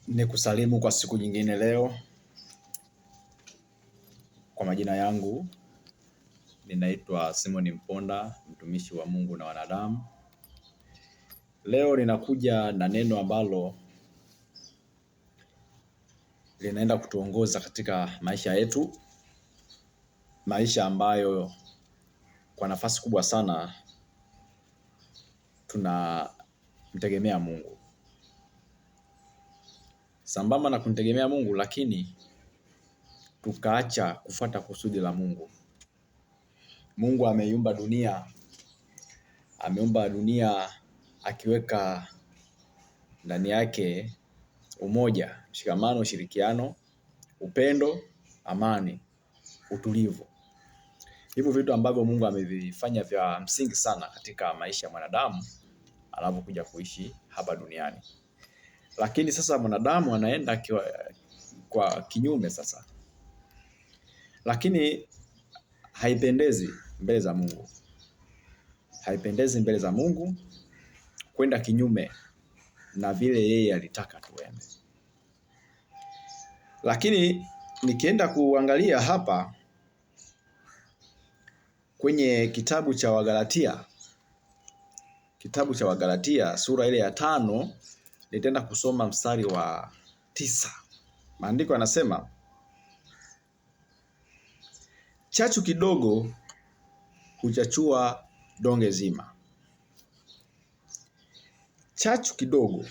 Nikusalimu kwa siku nyingine leo. Kwa majina yangu ninaitwa Simon Mponda, mtumishi wa Mungu na wanadamu. Leo ninakuja na neno ambalo linaenda kutuongoza katika maisha yetu, maisha ambayo kwa nafasi kubwa sana tunamtegemea Mungu. Sambamba na kumtegemea Mungu, lakini tukaacha kufuata kusudi la Mungu. Mungu ameiumba dunia, ameumba dunia akiweka ndani yake umoja, mshikamano, ushirikiano, upendo, amani, utulivu. Hivyo vitu ambavyo Mungu amevifanya vya msingi sana katika maisha ya mwanadamu anapokuja kuishi hapa duniani. Lakini sasa mwanadamu anaenda kwa kinyume sasa. Lakini haipendezi mbele za Mungu. Haipendezi mbele za Mungu kwenda kinyume na vile yeye alitaka tuende. Lakini nikienda kuangalia hapa kwenye kitabu cha Wagalatia, kitabu cha Wagalatia sura ile ya 5, nitaenda kusoma mstari wa 9. Maandiko yanasema, chachu kidogo huchachua donge zima. Chachu kidogo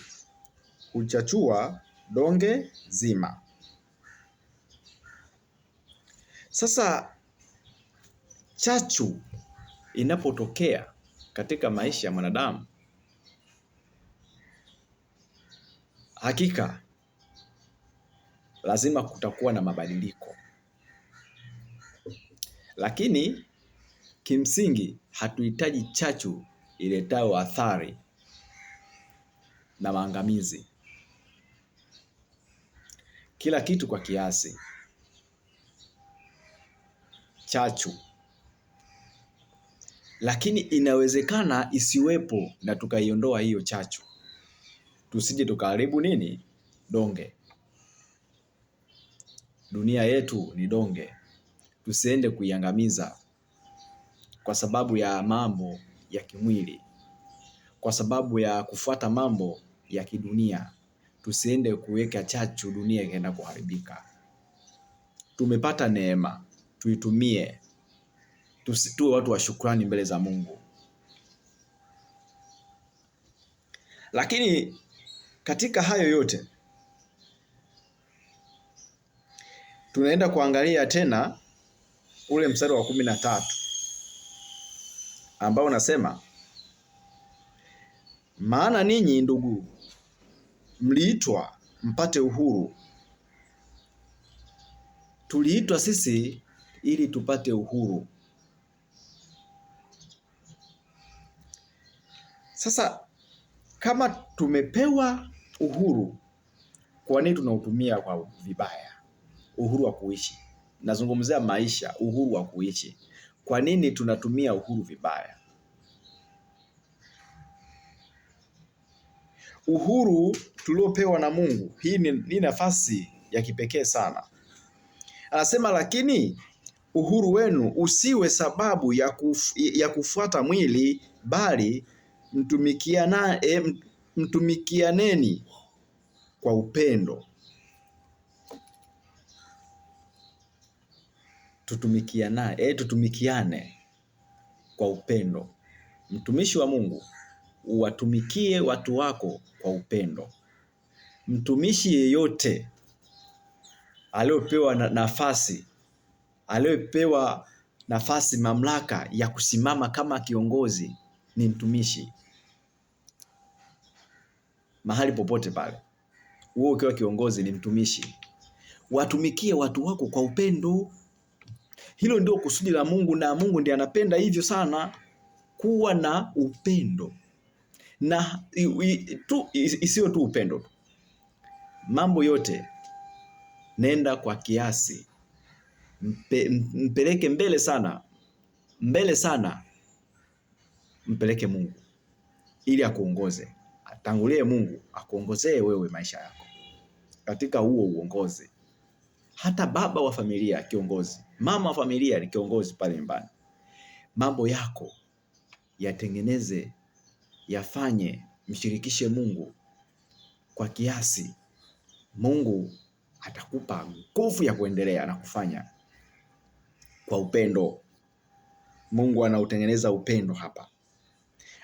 huchachua donge zima. Sasa chachu inapotokea katika maisha ya mwanadamu, hakika lazima kutakuwa na mabadiliko. Lakini kimsingi hatuhitaji chachu iletayo athari na maangamizi. Kila kitu kwa kiasi. Chachu. Lakini inawezekana isiwepo na tukaiondoa hiyo chachu. Tusije tukaharibu nini? Donge. Dunia yetu ni donge. Tusiende kuiangamiza kwa sababu ya mambo ya kimwili, kwa sababu ya kufuata mambo ya kidunia. Tusiende kuweka chachu dunia ikaenda kuharibika. Tumepata neema, tuitumie. Tuwe watu wa shukrani mbele za Mungu. Lakini katika hayo yote tunaenda kuangalia tena ule mstari wa 13 ambao unasema, maana ninyi ndugu mliitwa mpate uhuru. Tuliitwa sisi ili tupate uhuru. Sasa kama tumepewa uhuru, kwa nini tunautumia kwa vibaya? Uhuru wa kuishi. Nazungumzia maisha, uhuru wa kuishi. Kwa nini tunatumia uhuru vibaya? Uhuru tuliopewa na Mungu, hii ni nafasi ya kipekee sana. Anasema lakini uhuru wenu usiwe sababu ya kufuata mwili, bali mtumikianeni kwa upendo. Tutumikiane kwa upendo. Mtumishi wa Mungu, uwatumikie watu wako kwa upendo. Mtumishi yeyote aliyopewa nafasi, aliyopewa nafasi, mamlaka ya kusimama kama kiongozi ni mtumishi. Mahali popote pale, wewe ukiwa kiongozi ni mtumishi. Watumikie watu wako kwa upendo. Hilo ndio kusudi la Mungu, na Mungu ndiye anapenda hivyo sana, kuwa na upendo. Na isiyo tu upendo tu. Mambo yote nenda kwa kiasi. Mpeleke mbele sana. Mbele sana. Mpeleke Mungu ili akuongoze. Atangulie Mungu akuongozee wewe maisha yako. katika huo uongozi. Hata baba wa familia kiongozi, mama wa familia ni kiongozi pale nyumbani. Mambo yako yatengeneze, yafanye, mshirikishe Mungu kwa kiasi. Mungu atakupa nguvu ya kuendelea na kufanya kwa upendo. Mungu anautengeneza upendo hapa.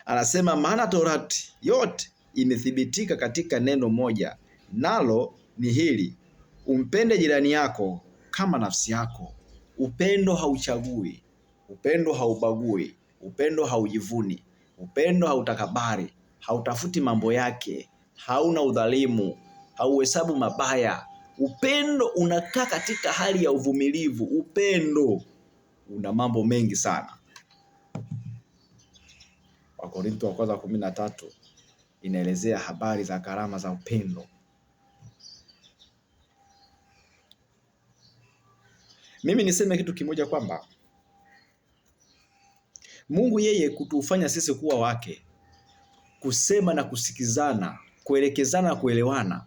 Anasema maana Torati yote imethibitika katika neno moja, nalo ni hili, umpende jirani yako kama nafsi yako. Upendo hauchagui, upendo haubagui, upendo haujivuni, upendo hautakabari, hautafuti mambo yake, hauna udhalimu, hauhesabu mabaya. Upendo unakaa katika hali ya uvumilivu. Upendo una mambo mengi sana. Wakorintho wa kwanza 13 inaelezea habari za karama za upendo. Mimi niseme kitu kimoja kwamba Mungu yeye kutufanya sisi kuwa wake, kusema na kusikizana, kuelekezana na kuelewana.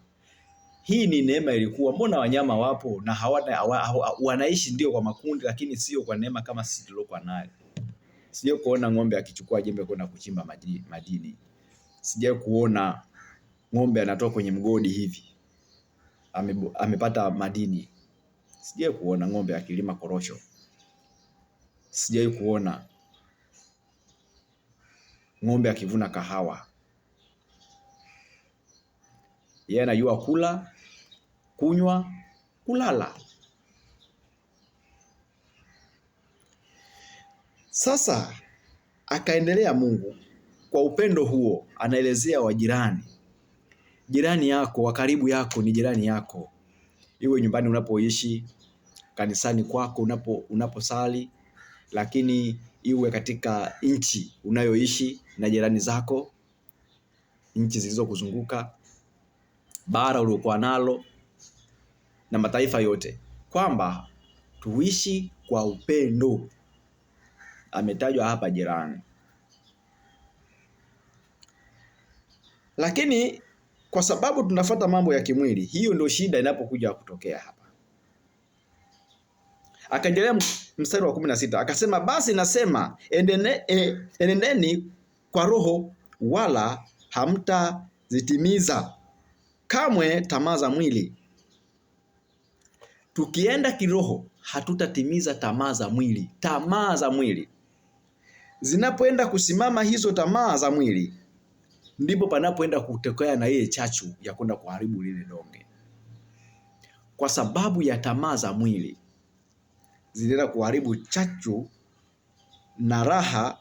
Hii ni neema ilikuwa. Mbona wanyama wapo na hawana wanaishi ndio kwa makundi, lakini sio kwa neema kama sisi tuliokuwa nayo. Sijai kuona ng'ombe akichukua jembe kwenda kuchimba madini. Sijai kuona ng'ombe anatoka kwenye mgodi hivi amepata madini. Sijai kuona ng'ombe akilima korosho. Sijai kuona ng'ombe akivuna kahawa. Yeye anajua kula, kunywa, kulala. Sasa akaendelea Mungu kwa upendo huo, anaelezea wajirani. Jirani yako wa karibu yako ni jirani yako, iwe nyumbani unapoishi, kanisani kwako unaposali, lakini iwe katika nchi unayoishi na jirani zako, nchi zilizokuzunguka, bara uliokuwa nalo na mataifa yote, kwamba tuishi kwa upendo. Ametajwa hapa jirani. Lakini kwa sababu tunafuata mambo ya kimwili, hiyo ndio shida inapokuja kutokea hapa. Akaendelea mstari wa 16 akasema, basi nasema enendeni kwa Roho, wala hamtazitimiza kamwe tamaa za mwili. Tukienda kiroho hatutatimiza tamaa za mwili. Tamaa za mwili zinapoenda kusimama, hizo tamaa za mwili, ndipo panapoenda kutokea na ile chachu ya kwenda kuharibu lile donge. Kwa sababu ya tamaa za mwili zinaenda kuharibu chachu na raha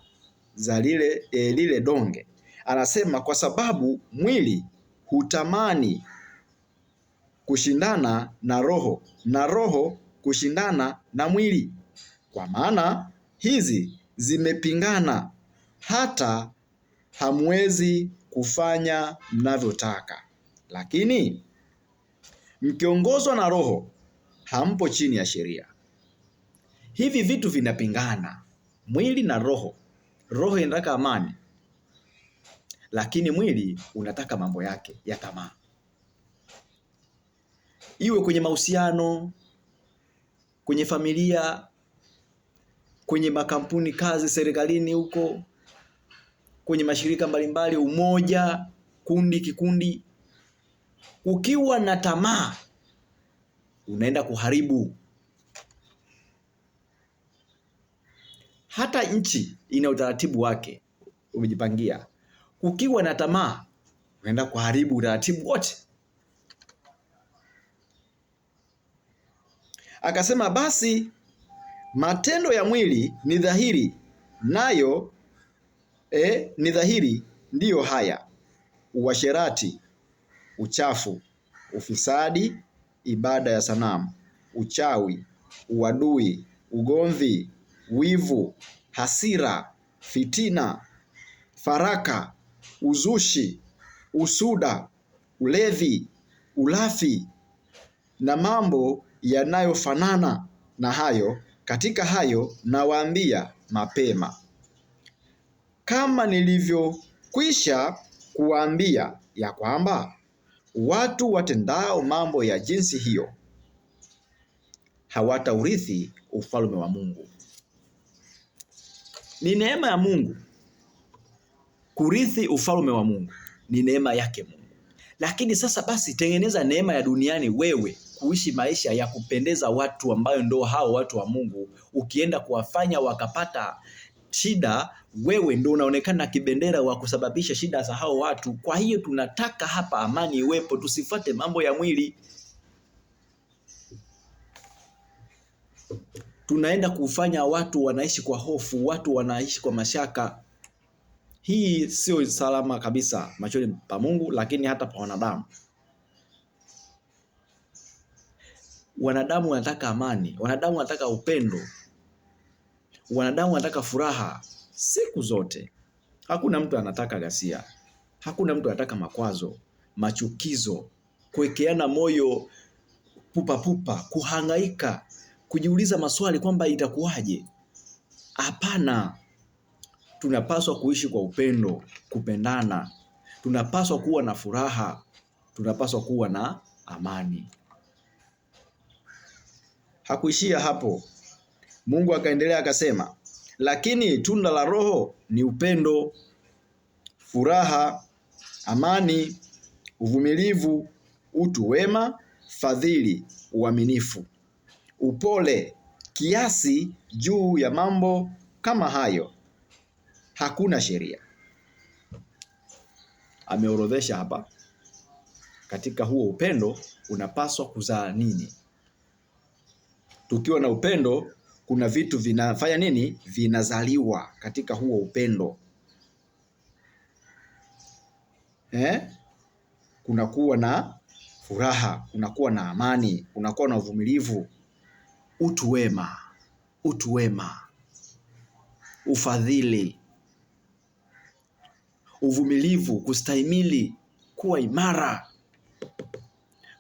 za lile donge. Anasema kwa sababu mwili hutamani kushindana na roho, na roho kushindana na mwili, kwa maana hizi zimepingana, hata hamwezi kufanya mnavyotaka. Lakini mkiongozwa na Roho hampo chini ya sheria. Hivi vitu vinapingana, mwili na roho. Roho inataka amani, lakini mwili unataka mambo yake ya tamaa, iwe kwenye mahusiano, kwenye familia, kwenye makampuni, kazi, serikalini huko, kwenye mashirika mbalimbali, umoja, kundi, kikundi. Ukiwa na tamaa unaenda kuharibu. Hata nchi ina utaratibu wake, umejipangia. Ukiwa na tamaa unaenda kuharibu utaratibu wote. Akasema basi matendo ya mwili ni dhahiri, nayo ni dhahiri, ndiyo haya: uasherati, uchafu, ufisadi, ibada ya sanamu, uchawi, uadui, ugomvi, wivu, hasira, fitina, faraka, uzushi, usuda, ulevi, ulafi na mambo yanayofanana na hayo. Katika hayo nawaambia mapema, kama nilivyokwisha kuwaambia, ya kwamba Watu watendao mambo ya jinsi hiyo hawataurithi ufalme wa Mungu. Ni neema ya Mungu kurithi ufalme wa Mungu, ni neema yake Mungu. Lakini sasa basi tengeneza neema ya duniani wewe kuishi maisha ya kupendeza watu ambayo ndo hao watu wa Mungu, ukienda kuwafanya wakapata shida, wewe ndo unaonekana kibendera wa kusababisha shida za hao watu. Kwa hiyo tunataka hapa amani iwepo, tusifuate mambo ya mwili. Tunaenda kufanya watu wanaishi kwa hofu, watu wanaishi kwa mashaka. Hii sio salama kabisa machoni pa Mungu, lakini hata pa wanadamu. Wanadamu wanataka amani, wanadamu wanataka upendo, wanadamu wanataka furaha siku zote. Hakuna mtu anataka ghasia, hakuna mtu anataka makwazo, machukizo, kuwekeana moyo pupa pupa, kuhangaika, kujiuliza maswali kwamba itakuwaje. Hapana. Tunapaswa kuishi kwa upendo, kupendana. Tunapaswa kuwa na furaha, tunapaswa kuwa na amani. Hakuishia hapo. Mungu akaendelea akasema, lakini tunda la Roho ni upendo, furaha, amani, uvumilivu, utu wema, fadhili, uaminifu, upole, kiasi. Juu ya mambo kama hayo hakuna sheria. Ameorodhesha hapa. Katika huo upendo unapaswa kuzaa nini? Tukiwa na upendo kuna vitu vinafanya nini? Vinazaliwa katika huo upendo. Kunakuwa na furaha, kunakuwa na amani, kunakuwa na uvumilivu, utu wema, utu wema, ufadhili, uvumilivu, kustahimili, kuwa imara.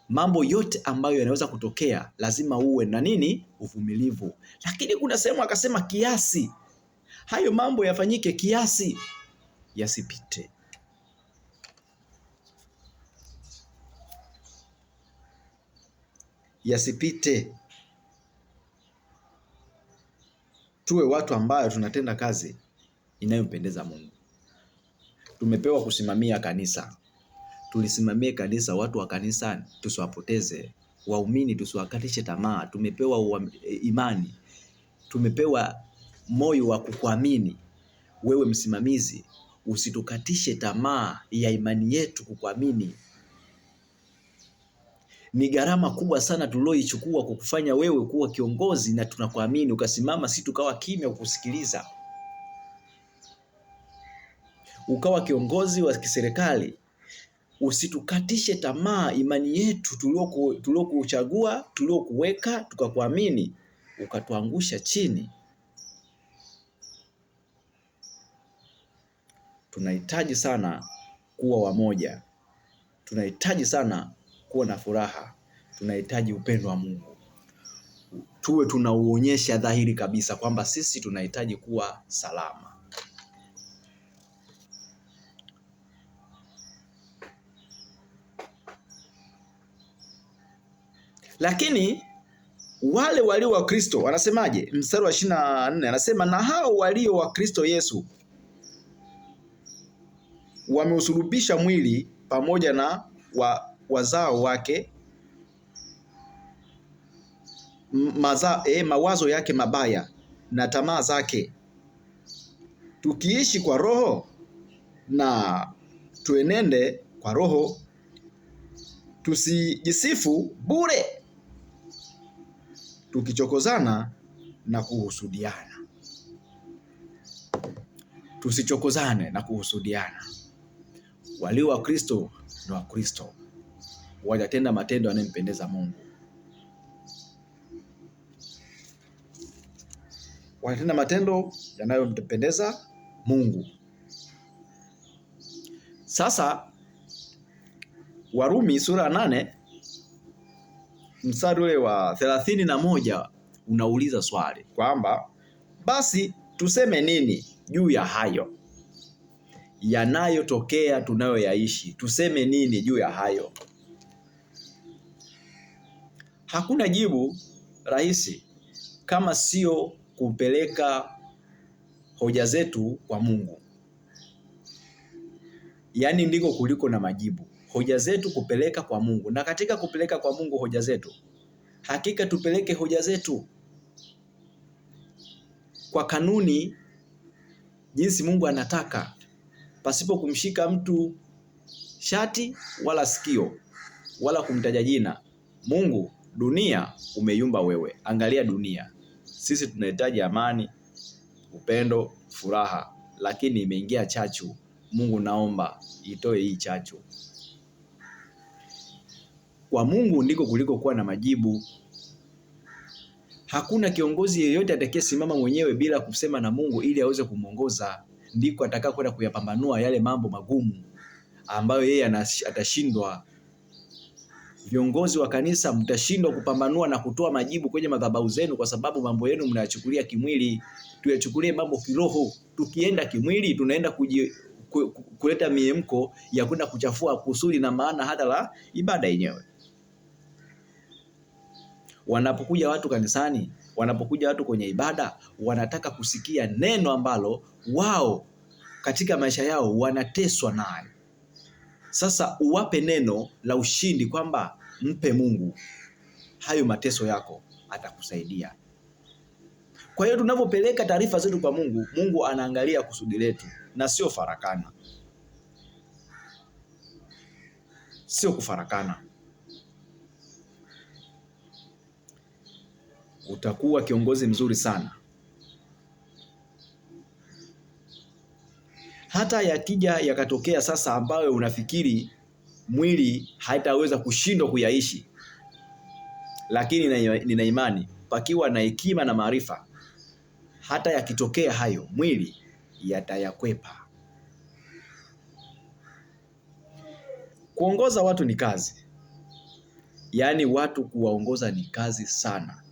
Mambo yote ambayo yanaweza kutokea lazima uwe na nini? Uvumilivu. Lakini kuna sehemu akasema kiasi. Hayo mambo yafanyike kiasi, yasipite. Yasipite. Tuwe watu ambayo tunatenda kazi inayompendeza Mungu. Tumepewa kusimamia kanisa. Tulisimamie kanisa, watu wa kanisa tusiwapoteze, waumini tusiwakatishe tamaa. Tumepewa imani, tumepewa moyo wa kukuamini wewe msimamizi, usitukatishe tamaa ya imani yetu kukuamini. Ni gharama kubwa sana tulioichukua kukufanya wewe kuwa kiongozi, na tunakuamini ukasimama, si tukawa kimya kukusikiliza. Ukawa kiongozi wa kiserikali, usitukatishe tamaa imani yetu tuliokuchagua, tuliokuweka, tukakuamini, ukatuangusha chini. Tunahitaji sana kuwa wamoja, tunahitaji sana kuwa na furaha, tunahitaji upendo wa Mungu. Tuwe tunauonyesha dhahiri kabisa kwamba sisi tunahitaji kuwa salama. Lakini wale walio wa Kristo wanasemaje? Mstari wa 24 anasema, na hao walio wa Kristo Yesu wameusulubisha mwili pamoja na wazao wake mawazo yake mabaya na tamaa zake. Tukiishi kwa Roho na tuenende kwa Roho, tusijisifu bure tukichokozana na kuhusudiana. Tusichokozane na kuhusudiana. Walio wa Kristo ni wa Kristo, watatenda matendo yanayompendeza Mungu, watatenda matendo yanayompendeza Mungu. Sasa Warumi sura 8 mstari ule wa 31 unauliza swali kwamba basi tuseme nini juu ya hayo yanayotokea tunayoyaishi? Tuseme nini juu ya hayo? Hakuna jibu rahisi kama sio kupeleka hoja zetu kwa Mungu. Yaani ndiko kuliko na majibu. Hoja zetu kupeleka kwa Mungu. Na katika kupeleka kwa Mungu hoja zetu, hakika tupeleke hoja zetu kwa kanuni jinsi Mungu anataka, pasipo kumshika mtu shati wala sikio wala kumtaja jina. Mungu, dunia umeiumba wewe. Angalia dunia. Sisi tunahitaji amani, upendo, furaha, lakini imeingia chachu. Mungu, naomba itoe hii chachu. Kwa Mungu ndiko kuliko kuwa na majibu. Hakuna kiongozi yeyote atakayesimama mwenyewe bila kusema na Mungu ili aweze kumuongoza. Ndiko atakapokwenda kuyapambanua yale mambo magumu ambayo yeye atashindwa. Viongozi wa kanisa mtashindwa kupambanua na kutoa majibu kwenye madhabahu zenu, kwa sababu mambo yenu mnayachukulia kimwili. Tuyachukulie mambo kiroho. Tukienda kimwili tunaenda kuleta miemko ya kwenda kuchafua kusudi na maana hata la ibada yenyewe. Wanapokuja watu kanisani, wanapokuja watu kwenye ibada, wanataka kusikia neno ambalo wao katika maisha yao wanateswa nayo. Sasa uwape neno la ushindi kwamba mpe Mungu hayo mateso yako, atakusaidia. Kwa hiyo tunapopeleka taarifa zetu kwa Mungu, Mungu anaangalia kusudi letu na sio farakana. Sio kufarakana. Utakuwa kiongozi mzuri sana. Hata yakija yakatokea sasa ambayo unafikiri mwili haitaweza kushindwa kuyaishi, lakini nina imani pakiwa na hekima na maarifa, hata yakitokea hayo mwili yatayakwepa. Kuongoza watu ni kazi. Yaani watu kuwaongoza ni kazi sana.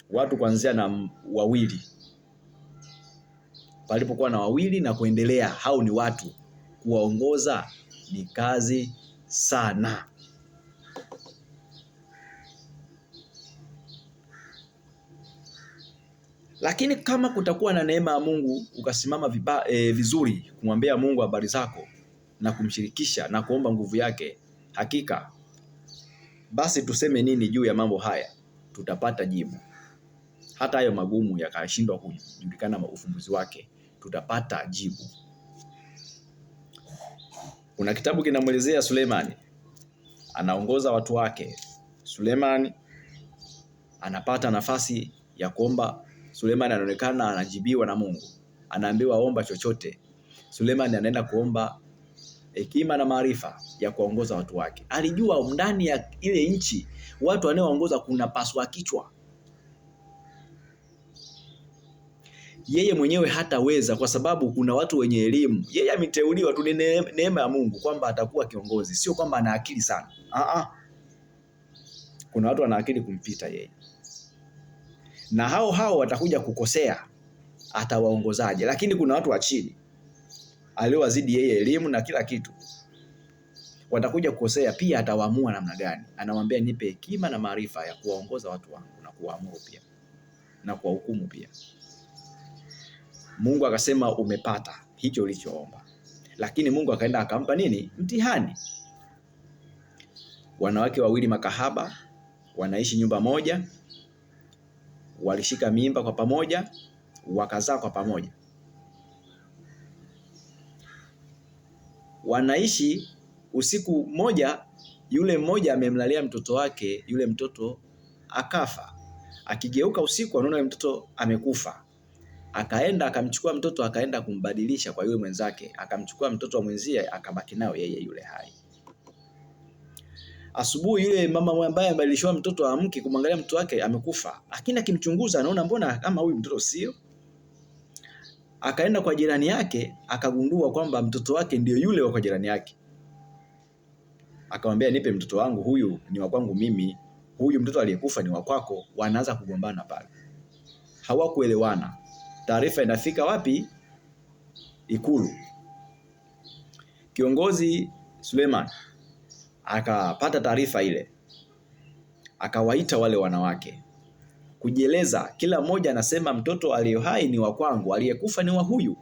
Watu kuanzia na wawili, palipokuwa na wawili na kuendelea, hao ni watu. Kuwaongoza ni kazi sana. Lakini kama kutakuwa na neema ya Mungu, ukasimama vizuri kumwambia Mungu habari zako na kumshirikisha na kuomba nguvu yake, hakika basi tuseme nini juu ya mambo haya? Tutapata jibu. Hata hayo magumu yakashindwa kujulikana ufumbuzi wake, tutapata jibu. Kuna kitabu kinamuelezea Sulemani, anaongoza watu wake. Sulemani anapata nafasi ya kuomba. Sulemani anaonekana anajibiwa na Mungu, anaambiwa omba chochote. Sulemani anaenda kuomba hekima na maarifa ya kuongoza watu wake. Alijua ndani ya ile nchi watu wanaoongoza kuna paswa kichwa. Yeye mwenyewe hataweza, kwa sababu kuna watu wenye elimu. Yeye ameteuliwa tu, ni neema ya Mungu kwamba atakuwa kiongozi, sio kwamba ana akili sana. Kuna watu wana akili kumpita yeye, na hao watakuja kukosea, atawaongozaje? Lakini kuna watu wa chini aliowazidi yeye elimu na kila kitu, watakuja kukosea pia, atawaamua namna gani? Anamwambia nipe hekima na maarifa ya kuwaongoza watu wangu na kuwaamuru pia na kuwahukumu pia. Mungu akasema umepata hicho ulichoomba. Lakini Mungu akaenda akampa nini? Mtihani. Wanawake wawili makahaba wanaishi nyumba moja, walishika mimba kwa pamoja, wakazaa kwa pamoja. Wanaishi usiku mmoja, yule mmoja amemlalia mtoto wake, yule mtoto akafa. Akigeuka usiku anaona yule mtoto amekufa. Akaenda akamchukua mtoto, akaenda kumbadilisha kwa yule mwenzake, akamchukua mtoto wa mwenzie akabaki nao yeye yule hai. Asubuhi yule mama ambaye amebadilishiwa mtoto amke kumwangalia mtoto wake amekufa. Lakini akimchunguza anaona mbona kama huyu mtoto sio. Akaenda kwa jirani yake akagundua kwamba mtoto wake ndio yule wa kwa jirani yake. Akamwambia nipe mtoto wangu, huyu ni wa kwangu mimi, huyu mtoto aliyekufa ni wa kwako. Wanaanza kugombana pale. Hawakuelewana. Taarifa inafika wapi? Ikulu. Kiongozi Suleiman akapata taarifa ile. Akawaita wale wanawake kujieleza, kila mmoja anasema mtoto aliye hai ni wa kwangu, aliyekufa ni wa huyu.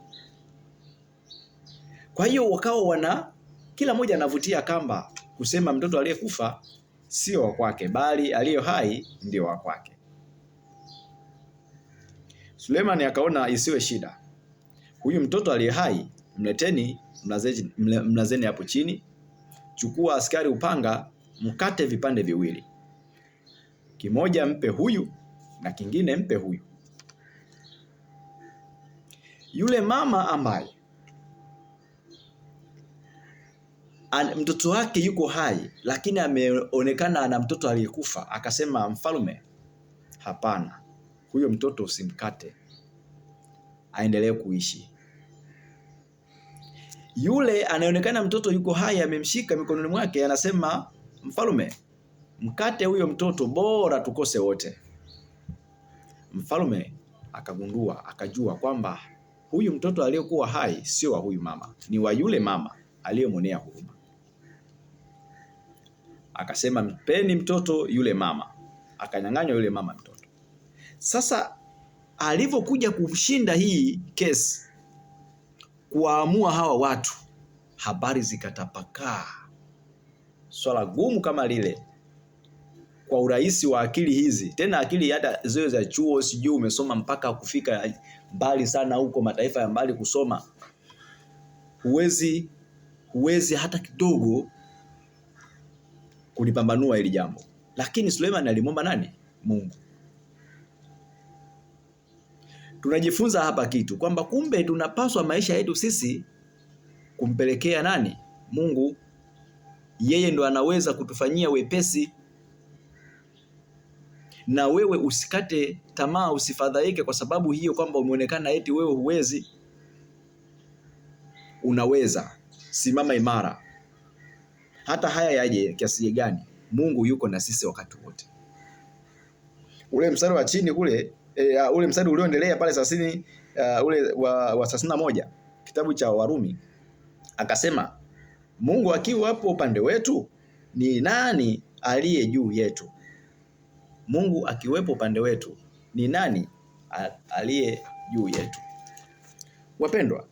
Kwa hiyo wakawa wana kila mmoja anavutia kamba kusema mtoto aliyekufa sio wa kwake, bali aliye hai ndio wa kwake. Sulemani akaona isiwe shida, huyu mtoto aliye hai mleteni, mlazeni hapo chini, chukua askari upanga, mkate vipande viwili, kimoja mpe huyu na kingine mpe huyu. Yule mama ambaye mtoto wake yuko hai lakini ameonekana ana mtoto aliyekufa, akasema, mfalme, hapana, huyo mtoto usimkate, aendelee kuishi. Yule anayeonekana mtoto yuko hai amemshika mikononi mwake, anasema, mfalme, mkate huyo mtoto, bora tukose wote. Mfalme akagundua, akajua kwamba huyu mtoto aliyekuwa hai sio wa huyu mama, ni wa yule mama aliyemwonea huruma. Akasema, mpeni mtoto yule mama. Akanyang'anywa yule mama mtoto. Sasa alivyokuja kushinda hii kesi, kuwaamua hawa watu, habari zikatapakaa. Swala gumu kama lile, kwa urahisi wa akili hizi, tena akili hata zile za chuo, sijui umesoma mpaka kufika mbali sana huko mataifa ya mbali kusoma, huwezi hata kidogo kulipambanua hili jambo. Lakini Suleiman alimwomba nani? Mungu. Tunajifunza hapa kitu kwamba kumbe tunapaswa maisha yetu sisi kumpelekea nani? Mungu. Yeye ndo anaweza kutufanyia wepesi. Na wewe usikate tamaa, usifadhaike kwa sababu hiyo kwamba umeonekana eti wewe huwezi. Unaweza. Simama imara. Hata haya yaje kiasi gani, Mungu yuko na sisi wakati wote. Ule mstari wa chini kule, ule mstari ulioendelea pale 30, ule wa 31 kitabu cha Warumi, akasema Mungu akiwa hapo upande wetu, ni nani aliye juu yetu? Mungu akiwepo upande wetu, ni nani aliye juu yetu? Wapendwa,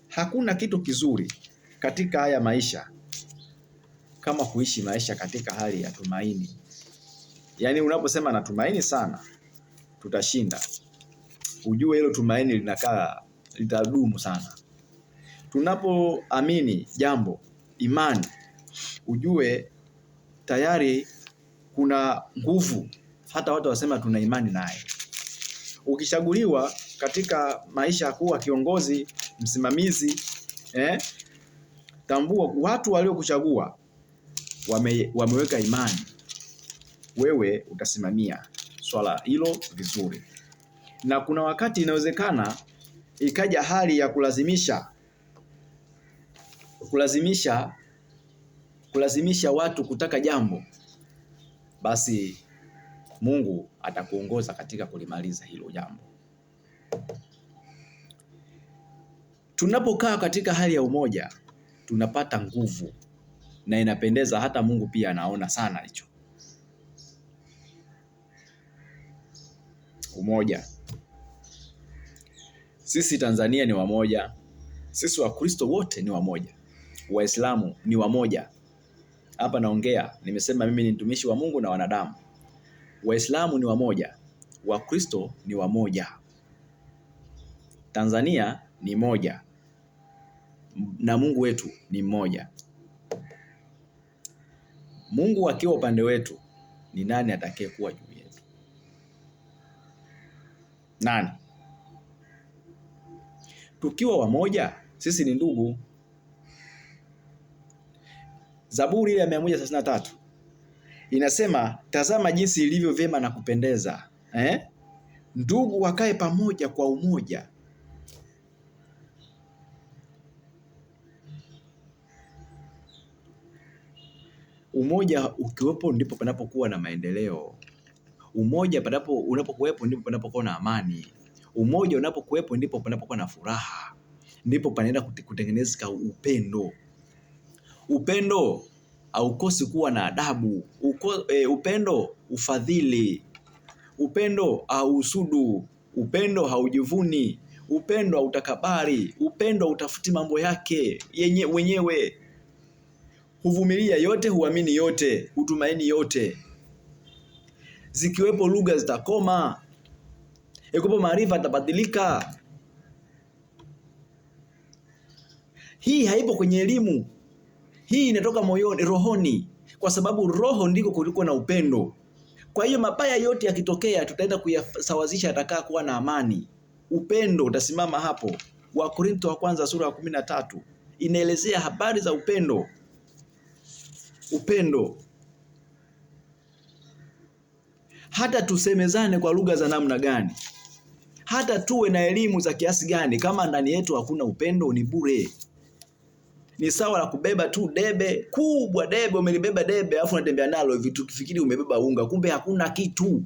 hakuna kitu kizuri katika haya maisha kama kuishi maisha katika hali ya tumaini. Yaani unaposema natumaini sana tutashinda, ujue hilo tumaini linakaa litadumu sana. Tunapoamini jambo, imani, ujue tayari kuna nguvu. Hata watu wasema tuna imani naye. Ukichaguliwa katika maisha kuwa kiongozi, msimamizi, tambua watu waliokuchagua wameweka imani, wewe utasimamia swala hilo vizuri. Na kuna wakati inawezekana ikaja hali ya kulazimisha watu kutaka jambo, basi Mungu atakuongoza katika kulimaliza hilo jambo. Tunapokaa katika hali ya umoja, tunapata nguvu na inapendeza, hata Mungu pia anaona sana hicho. Umoja. Sisi Tanzania ni wamoja. Sisi Wakristo wote ni wamoja. Waislamu ni wamoja. Hapa naongea, nimesema mimi ni mtumishi wa Mungu na wanadamu. Waislamu ni wamoja, Wakristo ni wamoja. Tanzania ni moja na Mungu wetu ni mmoja. Mungu akiwa upande wetu, ni nani atakayekuwa juu yetu? Nani? Tukiwa wamoja, sisi ni ndugu. Zaburi ile ya 133 inasema, tazama jinsi ilivyo vyema na kupendeza, ndugu wakae pamoja kwa umoja. Umoja ukiwepo ndipo panapokuwa na maendeleo. Umoja unapokuwepo ndipo panapokuwa na amani. Umoja unapokuwepo ndipo panapokuwa na furaha. Ndipo panaenda kutengenezeka upendo. Upendo haukosi kuwa na adabu. Upendo ufadhili, upendo hauhusudu, upendo haujivuni, upendo hautakabari, upendo hautafuti mambo yake yenye wenyewe, huvumilia yote, huamini yote, hutumaini yote. Zikiwepo lugha zitakoma, ikiwepo maarifa yatabadilika. Hii haipo kwenye elimu, hii inatoka moyoni, rohoni, kwa sababu roho ndiko kuliko na upendo. Kwa hiyo mabaya yote yakitokea, tutaenda kuyasawazisha, atakaa kuwa na amani. Upendo utasimama hapo. Wakorintho wa kwanza sura ya 13 inaelezea habari za upendo. Upendo, hata tusemezane kwa lugha za namna gani, hata tuwe na elimu za kiasi gani, kama ndani yetu hakuna upendo ni bure. Ni sawa la kubeba tu debe kubwa, debe umelibeba debe, alafu unatembea nalo hivi tukifikiri umebeba unga, kumbe hakuna kitu.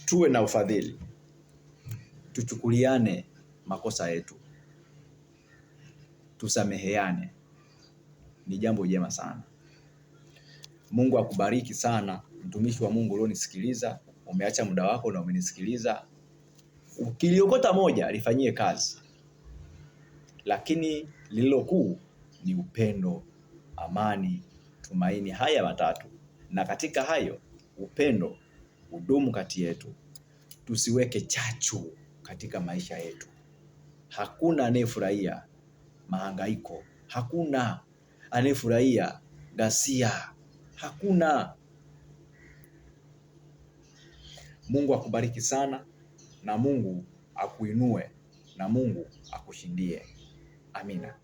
Tuwe na ufadhili, tuchukuliane makosa yetu, tusameheane, ni jambo jema sana. Mungu akubariki sana, mtumishi wa Mungu ulionisikiliza. Umeacha muda wako na umenisikiliza. Ukiliokota moja lifanyie kazi, lakini lililo kuu ni upendo, amani, tumaini, haya matatu. Na katika hayo upendo udumu kati yetu. Tusiweke chachu katika maisha yetu. Hakuna anayefurahia mahangaiko, hakuna anayefurahia ghasia, hakuna. Mungu akubariki sana, na Mungu akuinue, na Mungu akushindie. Amina.